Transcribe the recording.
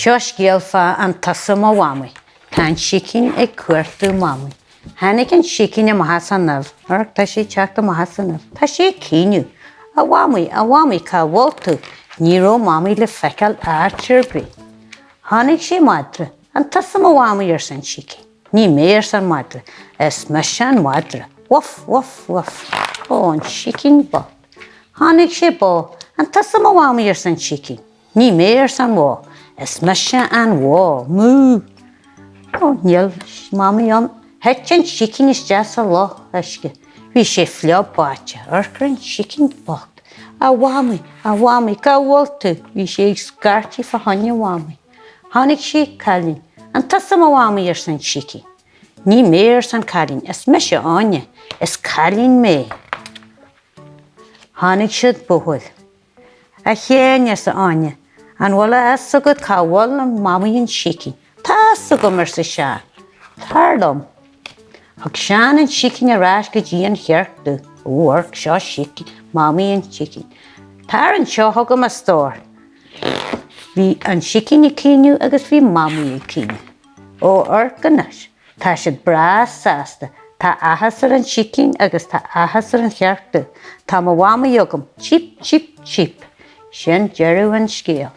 Seo scéal fá An tusa mo mhamaí. Tá an sicín ag cuartú mamaí. Tháinig an sicín amach as an ubh. Amharc, tá sé ag teacht amach as an ubh. Tá sé ag caoineadh. A mhamaí, a mhamaí, cá bhfuil tú? Ní raibh mamaí le feiceáil áit ar bith. Chonaic sé madra. An tusa mo mhamaí? arsa an sicín. Ní mé, arsa an madra. Is mise an madra. Woof, woof, woof. Ó, an sicín bocht. Chonaic sé bó. An tusa mo mhamaí? arsa an sicín. Ní mé, arsa an bhó. Is mise an bhó. Mú! Ó, níl Mamaí ann. Thit an sicín isteach sa loch uisce. Bhí sé fliuch báite. Amharc ar an sicín bocht. A Mhamaí, a Mhamaí, cá bhfuil tú? Bhí sé ag scairtigh fá choinne Mhamaí. Chonaic sé cailín. An tusa mo Mhamaí? arsa an sicín. Ní mé, arsa an cailín. Is mise Áine. Is cailín mé. Chonaic siad buachaill. A Sheáin, arsa Áine, an bhfuil a fhios agat cá bhfuil an Mamaí an sicín? Tá a fhios agam, arsa Seán. Tar liom. Thug Seán an sicín ar ais go dtí an chearc dubh. Ó, amharc, seo sicín, Mamaí an tsicín. Tar anseo chugam, a stór. Bhí an sicín ag caoineadh agus bhí Mamaí ag caoineadh. Ó, amharc anois. Tá siad breá sásta. Tá áthas ar an sicín agus tá áthas ar an chearc dubh. Tá mo mhamaí agam. Cheep, cheep, cheep. Sin deireadh an scéil.